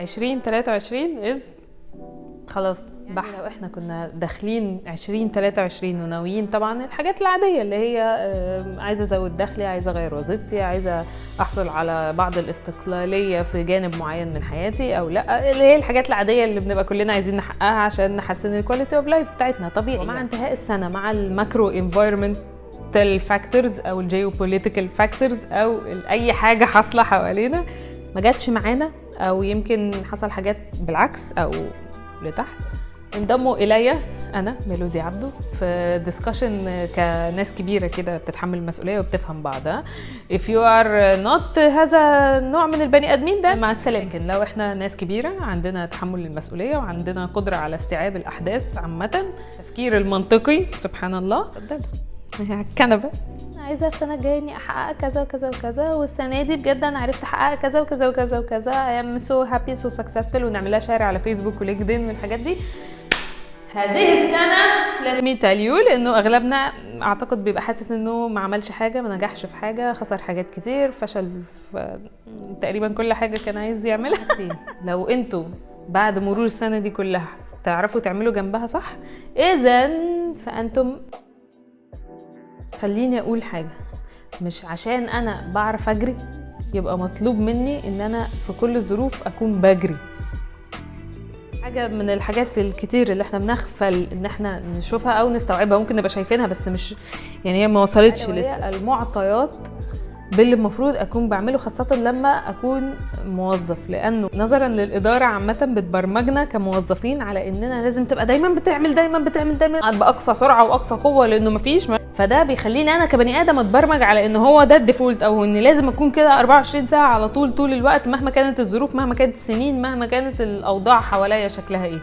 2023 is خلاص يعني. لو احنا كنا داخلين 2023 وناويين طبعا الحاجات العادية اللي هي عايزة ازود دخلي، عايزة اغير وظيفتي، عايزة احصل على بعض الاستقلالية في جانب معين من حياتي او لا، اللي هي الحاجات العادية اللي بنبقى كلنا عايزين نحققها عشان نحسن ال quality of life بتاعتنا طبيعي. ومع انتهاء السنة، مع ال macro environmental factors او ال geopolitical factors او اي حاجة حاصلة حوالينا ما جاتش معانا، او يمكن حصل حاجات بالعكس او لتحت، انضموا الي انا ميلودي عبده في discussion كناس كبيرة كده بتتحمل المسؤولية وبتفهم بعضها. if you are not هذا النوع من البني ادمين ده، مع السلامه. لكن لو احنا ناس كبيرة عندنا تحمل للمسؤولية وعندنا قدره على استيعاب الاحداث عامه، التفكير المنطقي، سبحان الله، اتفضلوا على الكنبه. عايزه السنة الجاية اني احقق كذا وكذا وكذا، والسنة دي بجد انا عرفت احقق كذا وكذا وكذا وكذا، I am so happy، so successful، ونعملها share على فيسبوك و LinkedIn والحاجات دي. هذه السنة let me tell you، لأنه أغلبنا أعتقد بيبقى حاسس إنه ما عملش حاجة، ما نجحش في حاجة، خسر حاجات كتير، فشل في تقريبا كل حاجة كان عايز يعملها. لو انتوا بعد مرور السنة دي كلها تعرفوا تعملوا جنبها صح، إذا فأنتم، خليني أقول حاجة، مش عشان أنا بعرف أجري يبقى مطلوب مني إن أنا في كل الظروف أكون بجري. حاجة من الحاجات الكتير اللي احنا بنغفل ان احنا نشوفها او نستوعبها، ممكن نبقى شايفينها بس مش يعني هي ما وصلتش لسه المعطيات باللي المفروض اكون بعمله، خاصة لما اكون موظف، لانه نظرا للادارة عامة بتبرمجنا كموظفين على اننا لازم تبقى دايما بتعمل، دايما بتعمل، دايما باقصى سرعة واقصى قوة، لانه مفيش. فده بيخليني انا كبني ادم اتبرمج على ان هو ده ال default، او ان لازم اكون كده 24 ساعة على طول، طول الوقت، مهما كانت الظروف، مهما كانت السنين، مهما كانت الاوضاع حواليا شكلها ايه.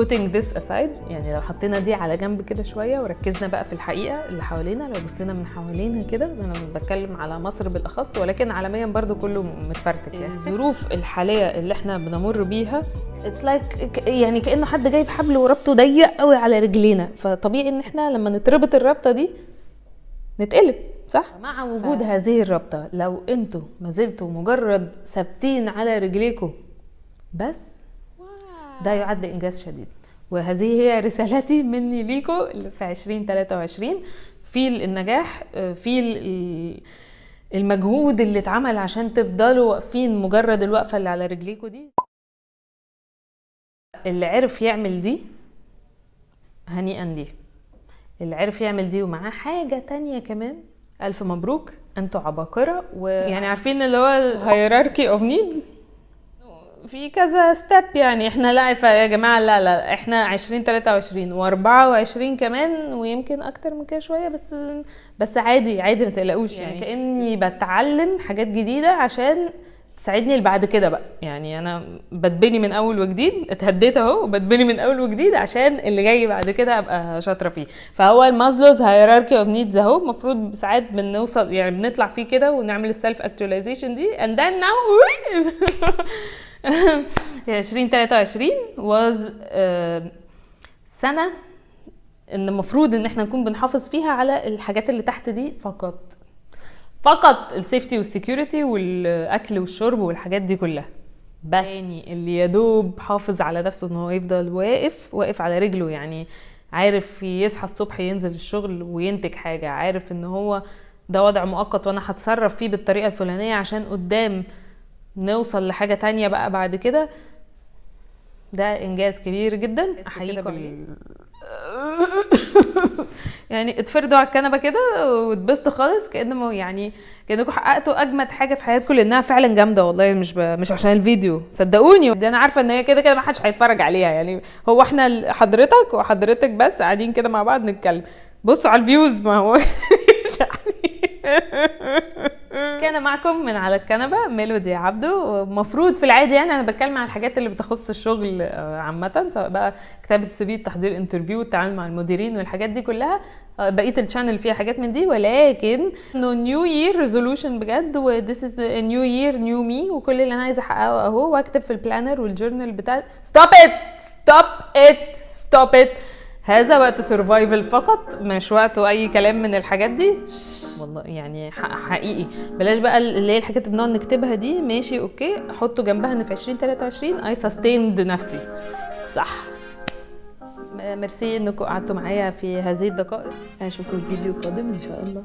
putting this aside، يعني لو حطينا دي على جنب كده شوية وركزنا بقى في الحقيقة اللي حوالينا، لو بصينا من حوالينا كده، انا بتكلم على مصر بالاخص ولكن عالميا برضو كله متفرتك، يعني الظروف الحالية اللي احنا بنمر بيها it's like يعني كانه حد جايب حبل وربطه ضيق قوي على رجلينا، فطبيعي ان احنا لما نتربط الربطه دي نتقلب، صح؟ مع وجود هذه الرابطه، لو انتوا ما زلتوا مجرد ثابتين على رجليكم بس، ده يعد انجاز شديد. وهذه هي رسالتي مني ليكم في 2023. في النجاح، في المجهود اللي اتعمل عشان تفضلوا واقفين، مجرد الوقفة اللي على رجليكم دي، اللي عرف يعمل دي هنيئا ليه. اللي عرف يعمل دي ومعاه حاجة تانية كمان، ألف مبروك، انتوا عباقرة. ويعني عارفين اللي هو ال hierarchy of needs في كذا step، يعني احنا لا يا جماعة، لا لا، احنا 2023 و24 كمان ويمكن اكتر من كده شوية، بس عادي عادي، ما تقلقوش. يعني كأني بتعلم حاجات جديدة عشان تساعدني اللي بعد كده بقى، يعني انا بتبني من اول وجديد، اتهديت اهو وبتبني من اول وجديد عشان اللي جاي بعد كده ابقى شاطرة فيه. فهو ال Maslow's hierarchy of needs اهو، المفروض ساعات بنوصل يعني بنطلع فيه كده ونعمل ال self actualization دي، and then now 2023 was سنة ان المفروض ان احنا نكون بنحافظ فيها على الحاجات اللي تحت دي فقط، فقط ال safety وال security والاكل والشرب والحاجات دي كلها بس. يعني اللي يدوب حافظ على نفسه ان هو يفضل واقف، واقف على رجله، يعني عارف يصحى الصبح ينزل الشغل وينتج حاجة، عارف ان هو ده وضع مؤقت وانا هتصرف فيه بالطريقة الفلانية عشان قدام نوصل لحاجة تانية بقى بعد كده، ده انجاز كبير جدا احييكم عليه. يعني اتفردوا على الكنبة كده واتبسطوا خالص، كأن يعني كانكم حققتوا اجمد حاجة في حياتكم، لانها فعلا جامدة والله، مش عشان الفيديو، صدقوني، دي انا عارفه ان هي كده كده ما حدش هيتفرج عليها، يعني هو احنا حضرتك وحضرتك بس قاعدين كده مع بعض نتكلم، بصوا على ال views، ما هو يعني. كان معكم من على الكنبة ميلودي عبده. المفروض في العادي يعني انا بتكلم عن الحاجات اللي بتخص الشغل عامه، سواء بقى كتابه ال CV، تحضير interview، التعامل مع المديرين والحاجات دي كلها. بقية ال channel فيها حاجات من دي، ولكن انه new year resolution بجد، و this is a new year new me، وكل اللي انا عايزه احققه اهو، واكتب في ال planner وال journal بتاع stop it، stop it، stop it. هذا وقت survival فقط، مش وقته اي كلام من الحاجات دي والله، يعني حقيقي بلاش بقى اللي هي الحاجات اللي بنقعد نكتبها دي. ماشي okay، حطوا جنبها ان في 2023 I sustained نفسي، صح؟ ميرسي انكم قعدتوا معايا في هذه الدقائق. اشوفكم في فيديو قادم ان شاء الله.